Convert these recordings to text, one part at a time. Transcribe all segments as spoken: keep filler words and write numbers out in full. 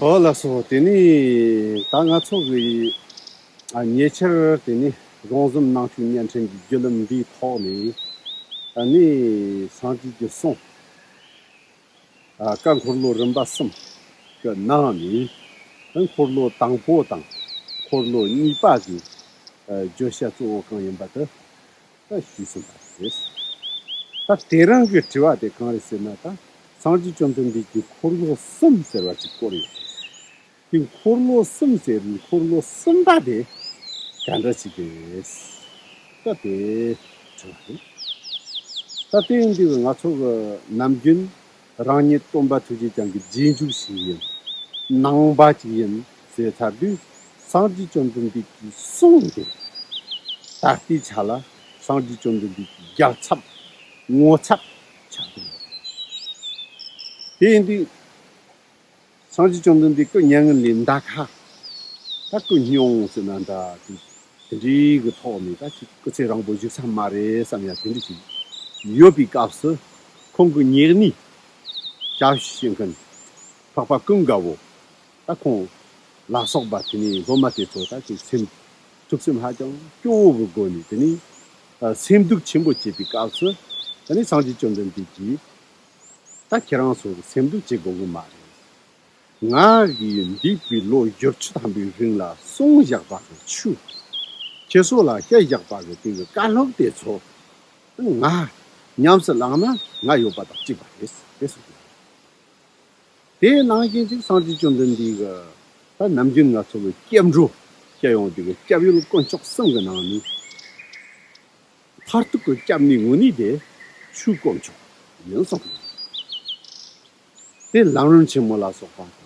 ཨོ་ལགས་སོ། དེ་ནས་ད་ང་ཚོ་གི་ཨ་ཉེ་ཆར་དེ་ནས་རོང་ཟོམ་ནང་ཆོས་བརྙན་འཕྲིན་གྱི་བརྒྱུད་ལམ་འདིའི་ཐོག་ནས་ཨ་ནི་སངས་རྒྱས་ཀྱི་གསུང་ཨ་བཀའ་འཁོར་ལོ་རིམ་པ་གསུམ་གི་ནང་ནས་འཁོར་ལོ་དང་པོ་དང་འཁོར་ལོ་གཉིས་པ་གི་ཨ་བརྗོད་བྱ་གཙོ་བོ་གང་ཡིན་པ་དེ་ད་ཞུས་ཟིན་པ་རེད། ད་དེ་རིང་གི་དྲི་བ་དེ་གང་རེད་ཟེར་ན། ད་སངས་རྒྱས་བཅོམ་ལྡན་འདས་ཀྱིས་འཁོར་ལོ་གསུམ་ཟེར་བ་ཅིག་བཀོད་ཡོད་རེད། དེ་འཁོར་ལོ་གསུམ་ཟེར་བའི་འཁོར་ལོ་གསུམ་པ་དེ་ག་འདྲ་ཞིག་རེད། ད་དེ་དྲི་བ་རེད། ད་དེ་ཡིན་དུས་ང་ཚོ་གི་ནམ་རྒྱུན་རང་ཉིད་སྟོན་པ་ཐུགས་རྗེ་ཅན་གྱི་རྗེས་འཇུག་ཞིག་ཡིན། ནང་པ་ཅིག་ཡིན་ཟེར་ཚར་དུས། སངས་རྒྱས་བཅོམ་ལྡན་འདས་ཀྱི་གསུང་དེ་ད་ལྟའི་ཆ་ལ་སངས་རྒྱས་བཅོམ་ལྡན་འདས་ཀྱི་རྒྱལ་ཚབ་ངོ་ཚབ་ཆགས་འདུག་དེ་ཡིན་དུས་སངས་རྒྱས་བཅོམ་ལྡན་འདས་སྐུ་མྱ་ངན་ལས་འདའ་ཁ། ད་སྐུ་སྙུང་ཟེར་ན་འདྲ། དེ་འདྲའི་གི་ཐོག་ནས་ད་ཅིག་སྐུ་ཚེ་རིང་པོ་བཞུགས་ས་མ་རེད་བསམ་ཡ་དེ་འདྲ་ཞིག་ཡོད་པའི་སྐབས་སུ། ཁོང་གི་ཉེ་གནས་སྐྱབས་ཞུ་བྱེད་མཁན་འཕགས་པ་ཀུན་དགའ་བོ། ད་ཁོང་ལ་སོགས་པ་དེ་ནས་སློབ་མ་དེ་ཚོ་ད་ཅིག་སེམས་ཐུགས་སེམས་ཧ་ཅང་སྐྱོ་བོ་གི་སྒོ་ནས། དེ་ནས་ཨ་སེམས་སྡུག་ཆེན་པོ་བྱེད་པའི་སྐབས་སུ། དེ་ནས་སངས་རྒྱས་བཅོམ་ལྡན་འདས་ཀྱིས། ད་ཁྱེད་རང་ཚོ་སེམས་སྡུག་བྱེད་དགོས་གི་མ་རེད། ང་གིས་འདས་པའི་ལོ་བཞི་བཅུ་ཐམ་པའི་རིང་ལ་གསུངས་བཞག་པ་གི་ཆོས། ཁྱེད་ཚོ་ལ་བཤད་བཞག་པ་གི་དེ་གི་བཀའ་སློབ་དེ་ཚོ་ང་ཉམས་སུ་བླངས་ན་ང་ཡོད་པ་དང་གཅིག་པ་རེད་ཟེར་གསུངས། དེ་ནང་བཞིན་ཅིག་སངས་རྒྱས་བཅོམ་ལྡན་འདས་ཀྱི་ད་ནམ་རྒྱུན་ང་ཚོ་གི་སྐྱབས་འགྲོ་བཤད་ཡོང་དུས་ཀྱི་སྐྱབས་ཡུལ་དཀོན་མཆོག་གསུམ་གྱི་ནང་ནས་མཐར་ཐུག་གི་སྐྱབས་གནས་དངོས་གནས་དེ་ཆོས་དཀོན་མཆོག་ཡིན་གསུངས། དེ་ལམ་རིམ་ཆེན་མོ་ལ་སོགས་པ་དང་།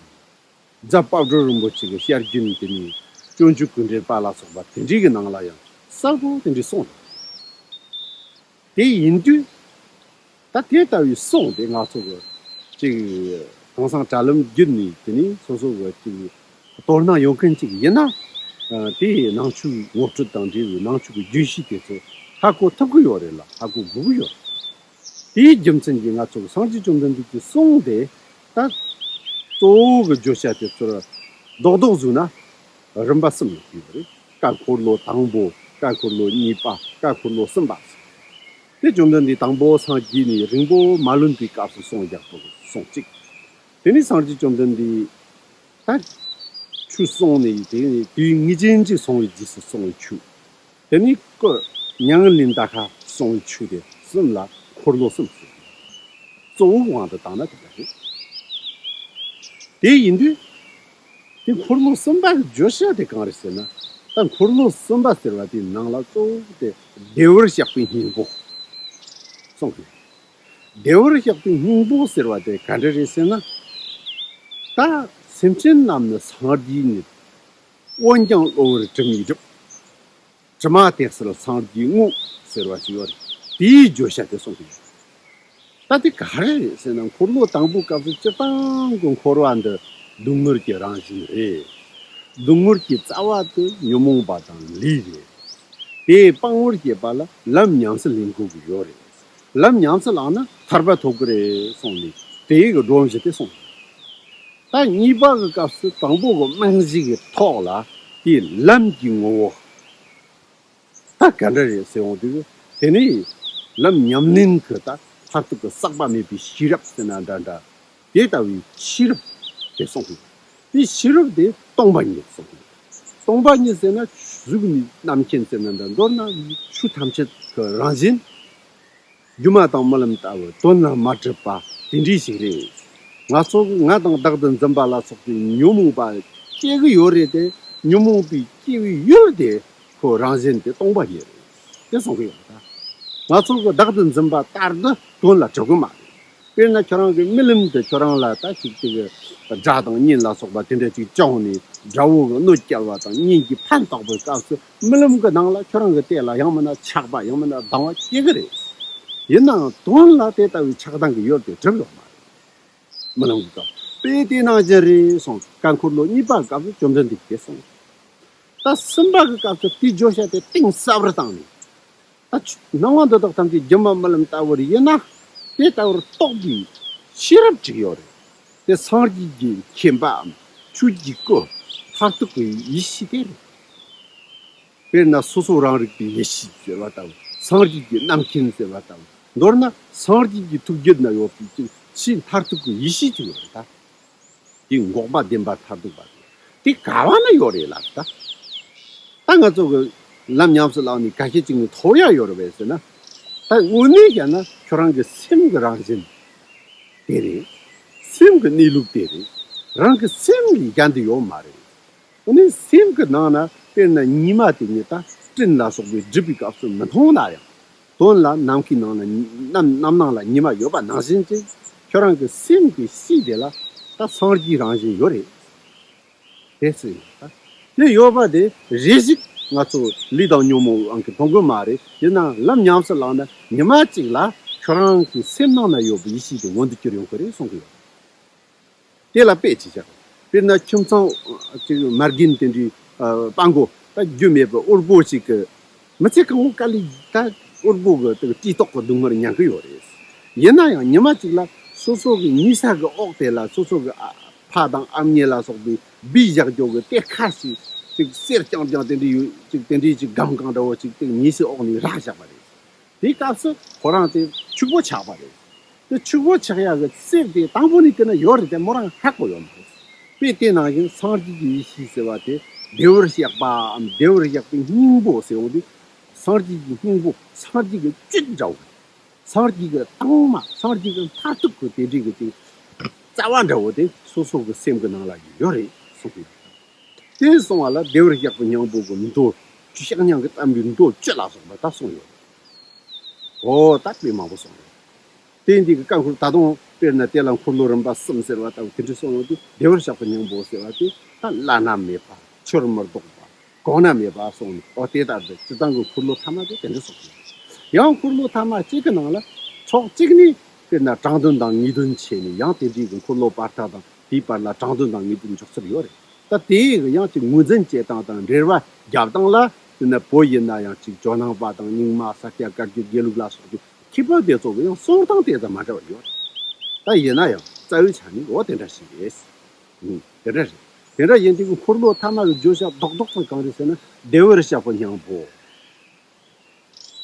རྫ་དཔལ་སྤྲུལ་རིན་པོ་ཆེ་གི་བཤད་རྒྱུན་དེ་ནས་སྤྱོད་འཇུག་གི་འགྲེལ་པ་ལ་སོགས་པ་དེ་འདྲའི་གི་ནང་ལ་ཡང་གསལ་པོ་དེ་འདྲའི་གསུངས་རེད། དེ་ཡིན་དུས་ད་དེ་ལྟ་བུའི་གསུང་དེ་ང་ཚོ་གི་ཅིག་དེང་སང་དྲ་ལམ་བརྒྱུད་ནས་དེ་ནས་སོ་སོ་གི་ཅིག་དོ་སྣང་ཡོང་མཁན་ཅིག་ཡིན་ན། ཨ་དེ་ནང་ཆོས་ངོ་སྤྲོད་དང་འབྲེལ་བའི་ནང་ཆོས་ཀྱི་རྒྱུན་ཤེས་དེ་ཚོ་ཧ་གོ་ཐུབ་ཀྱི་ཡོད་རེད་ལ། ཧ་གོ་དགོས་ཀྱི་ཡོད་རེད། དེའི་རྒྱུ་མཚན་གྱིས་ང་ཚོ་གི་སངས་རྒྱས་བཅོམ་ལྡན་འདས་ཀྱི་གསུང་དེ་ད་གཙོ་བོ་གི་བརྗོད་བྱ་དེ་ཚོར་རྡོག་རྡོག་བཟོས་ན་རིམ་པ་གསུམ་ལ་ཕུལ་བ་རེད། བཀའ་འཁོར་ལོ་དང་པོ། བཀའ་འཁོར་ལོ་གཉིས་པ། བཀའ་འཁོར་ལོ་གསུམ་པ། དེ་བཅོམ་ལྡན་འདས་དང་པོ་སངས་རྒྱས་ནས་རིང་པོ་མ་ལོན་པའི་སྐབས་སུ་གསུངས་བཞག་པ་གསུངས་གཅིག་དེ་ནས་སངས་རྒྱས་བཅོམ་ལྡན་འདས་ད་ཆོས་གསུངས་ནས་དེ་ནས་དུས་ངེས་ཅན་ཅིག་སོང་བའི་རྗེས་སུ་གསུངས་པའི་ཆོས། དེ་ནས་སྐུ་མྱ་ངན་ལས་འདའ་ཁ་གསུངས་པའི་ཆོས་དེ་གསུམ་ལ་འཁོར་ལོ་གསུམ་ཟེར། གཙོ་བོའི་དབང་དུ་བཏང་ན་དེ་འདྲ་རེད། དེ་ཡིན་དུས་དེ་འཁོར་ལོ་གསུམ་པ་གི་བརྗོད་བྱ་དེ་གང་རེད་ཟེར་ན། ད་འཁོར་ལོ་གསུམ་པ་ཟེར་བ་དེའི་ནང་ལ་གཙོ་བོ་དེ་བདེ་བར་གཤེགས་པའི་སྙིང་པོ་གསུངས་ཀྱི། བདེ་བར་གཤེགས་པའི་སྙིང་པོ་ཟེར་བ་དེ་ག་འདྲ་རེད་ཟེར་ན། ད་སེམས་ཅན་རྣམས་ནི་སངས་རྒྱས་ཉིད། འོན་ཀྱང་གློ་བུར་དྲི་མས་བསྒྲིབས། དྲི་མ་དེ་སེལ་སངས་རྒྱས་དངོས་ཟེར་བ་ཞིག་ཡོད་རེད། དེའི་བརྗོད་བྱ་དེ་གསུངས་ཀྱི་ཡོད། ད་དེ་ག་རེ་རེད་ཟེར་ན། འཁོར་ལོ་དང་པོའི་སྐབས་སུ་སྤྱིར་བཏང་གི་འཁོར་བ་འདི་སྡུག་བསྔལ་གྱི་རང་བཞིན་རེད། སྡུག་བསྔལ་གྱི་རྩ་བ་དེ་ཉོན་མོངས་པ་དང་ལས་རེད། དེ་སྤང་བར་བྱེད་པ་ལ་ལམ་ཉམས་སུ་ལེན་དགོས་ཀྱི་ཡོད་རེད། ལམ་ཉམས་སུ་བླངས་ན་ཐར་པ་ཐོབ་ཀྱི་རེད་གསུངས་ནས་དེའི་གི་སྒྲོམ་གཞི་དེ་གསུངས། ད་གཉིས་པ་གི་སྐབས་སུ་དང་པོ་གི་རྨང་གཞི་གི་ཐོག་ལ་དེའི་ལམ་གྱི་ངོ་བོ། ད་ག་འདྲ་རེད་ཟེར་འོང་དུས། དེ་ནས་ལམ་ཉམས་ལེན་གྱི་ད་མཐར་ཐུག་གི་ཟག་པ་མེད་པའི་ཤེས་རབ་ཟེར་ན་འདྲ་འདྲ། དེ་ལྟ་བུའི་ཤེས་རབ་དེ་གསུངས་ཀྱི། དེ་ཤེས་རབ་དེ་སྟོང་པ་ཉིད་གསུངས་ཀྱི། སྟོང་པ་ཉིད་ཟེར་ན་གཟུགས་ནི་རྣམ་མཁྱེན་ཟེར་ན་འདྲ། མདོར་ན་ཆོས་ཐམས་ཅད་ཀྱི་རང་བཞིན། སྒྱུ་མ་དང་རྨི་ལམ་ལྟ་བུ་དོན་ལ་མ་གྲུབ་པ་དེ་འདྲ་ཞིག་རེད། ང་ཚོ་ང་དང་བདག་ཏུ་འཛིན་པ་ལ་སོགས་པའི་ཉོན་མོངས་པ་སྐྱེ་གི་ཡོད་རེད་དེ། ཉོན་མོངས་པའི་སྐྱེ་བའི་ཡུལ་དེ་ཁོ་རང་བཞིན་དེ་སྟོང་པ་ཉིད་རེད། དེ་གསུང་གི་ཡོད་ད། ང་ཚོ་གི་བདག་ཏུ་འཛིན་པ་ལྟར་དུ་དོན་ལ་གྲུབ་གི་མ་རེད། དཔེར་ན་ཁྱོད་རང་གི་རྨི་ལམ་དེ་ཁྱོད་རང་ལ་ད་ཅིག་ཅིག་སྒྲ་དང་བརྙན་ལ་སོགས་པ་དེ་འདྲ་ཅིག་བྱུང་ནས། དགྲ་བོ་གི་གནོད་སྐྱེལ་བ་དང་། གཉེན་གྱིས་ཕན་བཏགས་པའི་སྐབས་སུ་རྨི་ལམ་གྱི་ནང་ལ་ཁྱོད་རང་གི་སྟེང་ལ་ཡང་མིན་ན་ཆགས་པ། ཡང་མིན་ན་སྡང་བ་སྐྱེ་གི་རེད། ཡིན་ནའང་དོན་ལ་དེ་ལྟ་བུའི་ཆགས་སྡང་གི་ཡུལ་དེ་གྲུབ་ཡོད་མ་རེད། རྨི་ལམ་གྱི་སྐབས་དཔེ་དེ་ནང་བཞིན་རེད་གསུངས། བཀའ་འཁོར་ལོ་གཉིས་པ་སྐབས་སུ་བཅོམ་ལྡན་འདས་ཀྱིས་གསུངས། ད་གསུམ་པ་གི་སྐབས་སུ་དེའི་བརྗོད་བྱ་དེ་གཏིང་ཟབ་རུ་བཏང་ནས། ད་ཆ་སྣང་བ་འདི་དག་ཐམས་ཅད་སྒྱུ་མ་རྨི་ལམ་ལྟ་བུར་ཡིན་ན། དེ་ལྟ་བུར་རྟོགས་པའི་ཤེས་རབ་ཅིག་ཡོད་རེད། དེ་སངས་རྒྱས་ཀྱི་མཁྱེན་པའམ་ ཆོས་ཀྱི་སྐུ། མཐར་ཐུག་གི་ཡེ་ཤེས་དེ་རེད། དཔེར་ན་སོ་སོ་རང་རིག་པའི་ཡེ་ཤེས་ཟེར་བ་ལྟ་བུ། སངས་རྒྱས་ཀྱི་རྣམ་མཁྱེན་ཟེར་བ་ལྟ་བུ། མདོར་ན་སངས་རྒྱས་ཀྱི་ཐུགས་རྒྱུད་ན་ཡོད་པའི་ཅིག་ཆེས་མཐར་ཐུག་གི་ཡེ་ཤེས་ཅིག་ཡོད་རེད་ད། དེ་འགོག་པ་བདེན་པ་མཐར་ཐུག་པ་དེ། དེ་ག་བ་ན་ཡོད་རེད་ལབ་ད། ད་ང་ཚོ་གི་ལམ་ཉམས་སུ་བླངས་ནས་ག་ཤེད་ཅིག་ནས་ཐོབ་ཡ་ཡོད་རེད་པས་ཟེར་ན། ད་དངོས་གནས་བཤད་ན་ཁྱོད་རང་གི་སེམས་ཀྱི་རང་བཞིན་དེ་རེད། སེམས་ཀྱི་གནས་ལུགས་དེ་རེད། རང་གི་སེམས་ལས་གཞན་དུ་ཡོད་མ་རེད། འོ་ནི་སེམས་ཀྱི་ནང་ན་དཔེར་ན་ཉི་མ་དེ་ཉིད་ད་སྤྲིན་ལ་སོགས་པའི་སྒྲིབ་པའི་སྐབས་སུ་མི་མཐོང་ན་ཡང་། དོན་ལ་ནམ་མཁའི་ནང་ན་ཉི་ནམ་ནམ་ནང་ལ་ཉི་མ་ཡོད་པ་ནང་བཞིན་ཅིག་ཁྱོད་རང་གི་སེམས་ཀྱི་གཤིས་དེ་ལ་ད་སངས་རྒྱས་རང་བཞིན་ཡོད་རེད། དེ་སུ་ཡིན་ད། དེ་ཡོད་པ་དེ་རེ་ཞིག་ང་ཚོ་ལུས་དང་ཉོན་མོངས་དབང་གིས་མཐོང་གི་མ་རེད། ཡིན་ནའང་ལམ་ཉམས་སུ་བླངས་ན་ཉི་མ་གཅིག་ལ་ཁྱོད་རང་གི་སེམས་ནང་ན་ཡོད་པའི་ཡེ་ཤེས་དེ་མངོན་དུ་གྱུར་ཡོང་གི་རེད་གསུང་གི་ཡོད། དེ་ལ་དཔེ་ཅིག་བཞག་དཔེར་ན་ཁྱིམ་ཚང་ཅིག་མ་རྒན་དེ་འདྲའི་ཨ་སྤྲང་པོ་ད་རྒྱུས་མེད་པའི་འུར་པོ་ཅིག་གི་མི་ཚེ་གང་བོ་དཀའ་ལས་ད་འུར་པོ་གི་དེ་གི་སྐྲ་ཏོག་གི་སྡུག་བསྔལ་མྱང་གི་ཡོད་རེད། ཡིན་ན་ཡང་ཉི་མ་གཅིག་ལ་སོ་སོ་གི་ཉལ་ས་གི་འོག་དེ་ལ་སོ་སོ་གི་ཨ་ཕ་དང་ཨ་མྱེས་ལ་སོགས་པའི་སྦས་བཞག་རྒྱུ་གི་གཏེར་ཁ་ཞིག་ཅིག་གསེར་རྐྱང་རྐྱང་དེ་འདྲའི་ཡོད་ཅིག་དེ་འདྲའི་ཅིག་སྒམ་གང་འདྲ་བོ་ཅིག་དེ་ཉལ་སའི་འོག་ནས་རག་བཞག་པ་རེད། དེའི་སྐབས་སུ་ཁོ་རང་དེ་ཕྱུག་པོ་ཆགས་པ་རེད། དེ་ཕྱུག་པོ་ཆགས་ཡག་གི་གསེར་དེ་དང་པོ་ནས་བལྟས་ན་ཡོད་རེད་དེ་མོ་རང་ཧ་གོ་ཡོད་མ་རེད། དཔེ་དེ་ནང་བཞིན་སངས་རྒྱས་ཀྱི་ཡེ་ཤེས་ཟེར་བ་དེ་བདེ་བར་གཤེགས་པའམ་བདེ་བར་གཤེགས་པའི་སྙིང་པོ་ཟེར་བ་དེ་སངས་རྒྱས་ཀྱི་སྙིང་པོ་སངས་རྒྱས་ཀྱི་བཅུད་འདྲ་བོ་རེད། སངས་རྒྱས་ཀྱི་དྭངས་མ་སངས་རྒྱས་ཀྱི་མཐར་ཐུག་གི་དེ་འདྲའི་གི་དེ་རྩ་བ་འདྲ་བོ་དེ་སོ་སོ་གི་སེམས་ཀྱི་ནང་ལ་ཡོད་རེད་གསུངས་པ་རེད། དེ་སོང་བ་ལ་བདེ་བར་གཤེགས་པའི་སྙིང་པོ་གི་མདོ། ཆུ་ཤག་ཉང་གི་བསྟན་པའི་མདོ་བཅུ་ལ་སོགས་པ་ད་གསུངས་ཡོད། འོ་ད་དཔེ་མང་པོ་གསུངས་ཡོད། དེ་འདི་གི་བཀའ་འཁོར་ད་དུང་དཔེར་ན་དེ་ལ་འཁོར་ལོ་རིམ་པ་གསུམ་ཟེར་བ་ལྟ་བུ་དེ་འདྲ་གསུངས་ཡོད་དུས་བདེ་བར་གཤེགས་པའི་སྙིང་པོ་ཟེར་བ་དེ་ད་བླ་ན་མེད་པ་ཆོས་མི་ལྡོག་པ་གོང་ན་མེད་པ་གསུངས་ནས་འོ་དེ་ལྟར་དུ་སྤྱིར་བཏང་གི་འཁོར་ལོ་ཐ་མ་དེ་དེ་འདྲ་གསུངས་ཡོད། ཡང་འཁོར་ལོ་ཐ་མ་གཅིག་གི་ནང་ལ་ཕྱོགས་གཅིག་ནས་དཔེར་ན་དྲང་དོན་དང་ངེས་དོན་ཕྱེ་ནས་ཡང་དེ་འདྲའི་གི་འཁོར་ལོ་བར་ཐག་དང་དེའི་བར་ལ་དྲང་དོན་དང་ངེས་དོན་འཇོག་ཚུལ་ཡོད་རེད། ད་དེའི་གི་ཡང་ཅིག་ངོས་འཛིན་བྱེད་སྟངས་དང་འགྲེལ་བ་རྒྱབ་སྟངས་ལ་དེ་ན་བོད་ཡིན་ན་ཡང་ཅིག་ཇོ་ནང་པ་དང་རྙིང་མ་ས་སྐྱ་བཀའ་བརྒྱུད་དགེ་ལུགས་ལ་སོགས་པའི་མཁས་པ་དེ་ཚོ་གི་ཡང་གསུང་སྟངས་དེ་ཙམ་མ་འདྲ་བ་ཡོད་རེད། ད་ཡིན་ན་ཡང་རྩ་བའི་ཆ་ནས་འོ་དེ་འདྲ་ཞིག་རེད། ཨུམ། དེ་འདྲ་རེད། དེ་འདྲ་ཡིན་དུས་ཀྱི་འཁོར་ལོ་ཐ་མ་གི་བརྗོད་བྱ་རྡོག་རྡོག་ཙམ་གང་རེད་ཟེར་ན་བདེ་བར་གཤེགས་པའི་སྙིང་པོ།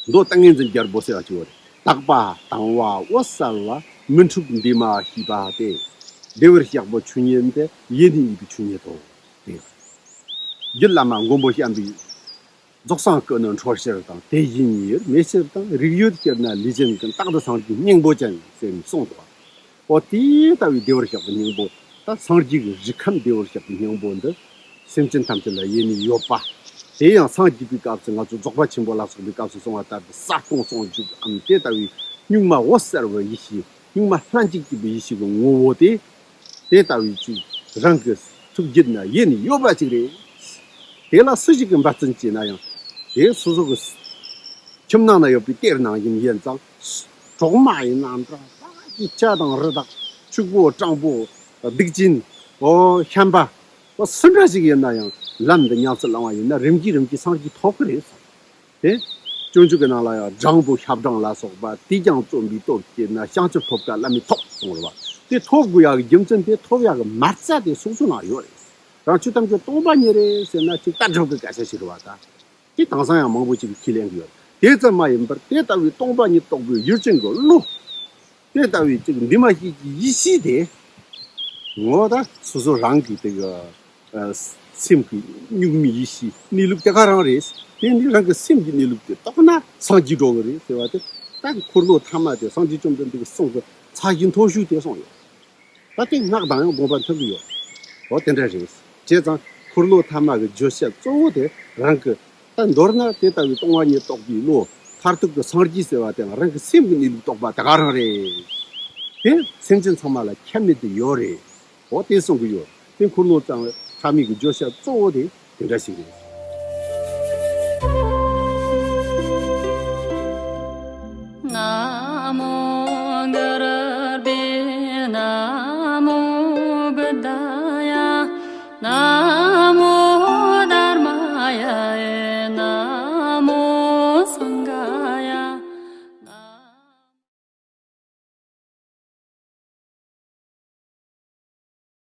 མདོ་ཏིང་ངེ་འཛིན་རྒྱལ་པོ་ཟེར་བ་ཅིག་ཡོད་རེད། དག་པ་དང་བ་འོད་གསལ་བ། མི་འཁྲུགས་འདུས་མ་བྱས་པ་སྟེ། བདེ་བར་གཤེགས་པའི་ཆོས་ཉིད་དེ་ཡེ་ནས་ཡོད་པའི་ཆོས་ཉིད་དོ། དེ། རྒྱུད་བླ་མ་མགོན་པོ་བྱམས་པས། རྫོགས་སངས་བསྐུལ་ནི་འཕྲོ་ཕྱིར་དང་དེ་བཞིན་ཉིད་མེ་ཕྱིར་དང་། རིགས་ཡོད་སྤྱིར་ན་ལུས་ཅན་ཀུན། རྟག་ཏུ་སངས་རྒྱས་སྙིང་པོ་ཅན་ཟེར་ནས་གསུངས་འདུག་འོ་དེ་ལྟ་བུའི་བདེ་བར་གཤེགས་པའི་སྙིང་པོ་ད་སངས་རྒྱས་ཀྱི་རིགས་ཁམས་བདེ་བར་གཤེགས་པའི་སྙིང་པོ་འདི་སེམས་ཅན་ཐམས་ཅད་ལ་ཡེ་ནས་ཡོད་པ། དེ་ཡང་སངས་རྒྱས་པའི་སྐབས་སུ་ང་ཚོ་རྫོགས་པ་ཆེན་པོ་ལ་སོགས་པའི་སྐབས་སུ་གསུངས་པ་ལྟར་དུ་ས་སྟོང་ཟུང་འཇུག་གམ་དེ་ལྟ་བུའི་གཉུག་མ་འོད་གསལ་བའི་ཡེ་ཤེས་གཉུག་མ་ལྷན་ཅིག་སྐྱེས་པའི་ཡེ་ཤེས་ཀྱི་ངོ་བོ་དེ། དེ་ལྟ་བུའི་ཅིག་རང་གི་ཐུགས་རྒྱུད་ན་ཡེ་ནས་ཡོད་པ་ཅིག་རེད། དེ་ལ་སུ་ཞིག་གིས་འབད་བརྩོན་བྱས་ན་ཡང་དེ་སོ་སོ་གི་ཁྱིམ་ནང་ན་ཡོད་པའི་གཏེར་ནང་བཞིན་ཡིན་ཙང་གྲོག་མ་ཡིན་ནམ་འདྲ་བ་གི་སྐྱ་དང་རི་དྭགས་ཕྱུག་པོ་སྤྲང་པོ་སྡིག་ཅན་འོ་ཤན་པ་འོ་སུ་འདྲ་ཞིག་ཡིན་ན་ཡང་ལམ་འདི་ཉམས་སུ་བླང་བ་ཡིན་ན་རིམ་གྱིས་རིམ་གྱིས་སངས་རྒྱས་ཐོབ་ཀྱི་རེད་གསུངས། དེ། སྤྱོད་འཇུག་གི་ནང་ལ་ཡང་སྦྲང་བུ་ཤ་སྦྲང་ལ་སོགས་པ་དེས་ཀྱང་བརྩོན་པའི་སྟོབས་བསྐྱེད་ན་བྱང་ཆུབ་ཐོབ་དཀའ་བླ་མེད་ཐོབ་གསུངས་རེད་བ། དེ་ཐོབ་དགོས་ཡག་གི་རྒྱུ་མཚན་དེ་ཐོབ་ཡག་གི་མ་རྩ་དེ་སོ་སོ་ནང་ཡོད་རེད། རང་ཆོས་ཐམས་ཅད་སྟོང་པ་ཉིད་རེད་ཟེར་ན་ཅིག་ལྟ་གྲུབ་ཀྱི་སྐད་ཆ་ཞིག་རེད་བ་ད། དེ་དེང་སང་ཡང་མང་པོ་ཅིག་གིས་ཁས་ལེན་གྱི་ཡོད་རེད། དེ་ཙམ་མ་ཡིན་པར་དེ་ལྟ་བུའི་སྟོང་པ་ཉིད་རྟོགས་པའི་ཡུལ་ཅན་གྱི་བློ། དེ་ལྟ་བུའི་ཅིག་འདུས་མ་བྱས་ཀྱི་ཡེ་ཤེས་དེ། ངོ་ད་སོ་སོ་རང་གི་དེ་གི་ཨ་སེམས་ཀྱི་གཉུག་མའི་ཡེ་ཤེས་གནས་ལུགས་དེ་ག་རང་རེད། དེ་ནི་རང་གི་སེམས་ཀྱི་གནས་ལུགས་དེ་རྟོགས་ན་སངས་རྒྱས་འགྲོ་གི་རེད་ཟེར་བ་དེ། ད་འཁོར་ལོ་ཐ་མ་དེ་སངས་རྒྱས་བཅོམ་ལྡན་འདས་ཀྱི་གསུང་གི་ཚ་ཞིང་མཐོ་ཤོས་དེ་གསུངས་ཡོད། ད་དེ་སྔགས་དང་ཡང་དགོངས་པ་མཐུན་གྱི་ཡོད། འོ་དེ་འདྲ་རེད། བྱས་ཙང་འཁོར་ལོ་ཐ་མ་གི་བརྗོད་བྱ་གཙོ་བོ་དེ་རང་གི་ད་མདོར་ན་དེ་ལྟ་བུའི་སྟོང་པ་ཉིད་རྟོགས་པའི་བློ། མཐར་ཐུག་གི་སངས་རྒྱས་ཟེར་བ་དེའང་རང་གི་སེམས་ཀྱི་གནས་ལུགས་རྟོགས་པ་དེ་ག་རང་རེད། དེ་སེམས་ཅན་ཚང་མ་ལ་ཁྱབ་མེད་དུ་ཡོད་རེད། འོ་དེ་གསུང་གི་ཡོད། དེ་འཁོར་ལོ་ཙམ་ཐ་མའི་གི་བརྗོད་བྱ་གཙོ་བོ་དེ་དེ་འདྲ་ཞིག་རེད།